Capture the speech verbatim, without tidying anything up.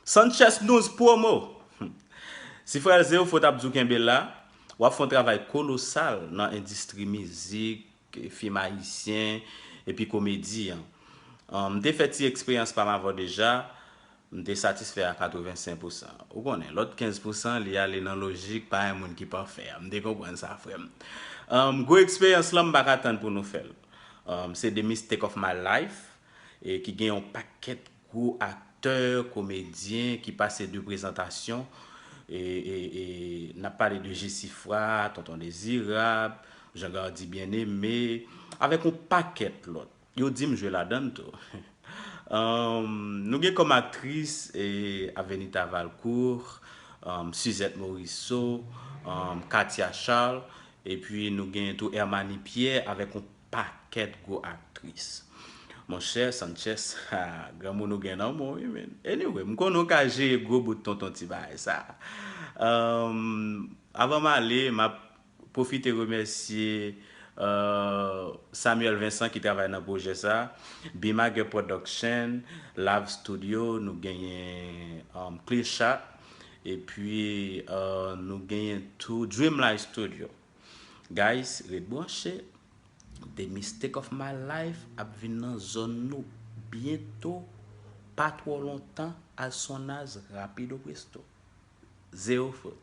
Sanchez News Promo. Si frè Zeofo t ap di w kenbe la, w ap fè yon travay kolosal nan endistri mizik, fim ayisyen, epi komedi an. Um, m te fè ti eksperyans pa m avè w deja, m te satisfè a katrevensenk pousan. Ou konnen, lòt kenz pousan, li ale nan lojik, pa yon moun ki pafè. M te konprann sa, frè m. Um, gwo eksperyans lan, m pa ka tann pou nou fè l. Um, se The Mistake of My Life, e ki gen yon pakèt gwo aktè, komedyen ki pase de prezantasyon. E, e, e, n ap pale de Jesifra, Tonton Dezirab, Jean Gardy Bien-Aimé, avèk yon pakèt lòt. Yo di m jwe ladan l tou. Um, nou gen kòm aktris e, Avenita Valcourt, um, Suzette Morisseau, um, Katia Charles, epi nou gen tou Hermanie Pierre avèk yon pakèt gwo aktris. Monchè Sanchez, ha, granmoun ou gen nan men w, wi, men. Anyway, m konnen w ka jere gwo bout tonton ti bagay sa. Um, avan m ale, m ap pwofite remèsye uh, Samuel Vincent ki travay nan pwojè sa, Bimager Production, Love Studio, nou genyen um, Clear Shot, epi uh, nou genyen tou Dreamlight Studio. Guys, ret branche. The Mistake of My Life ap vin nan zòn nou byento, pa twò lontan, as soon as, rapido presto. Zero fot.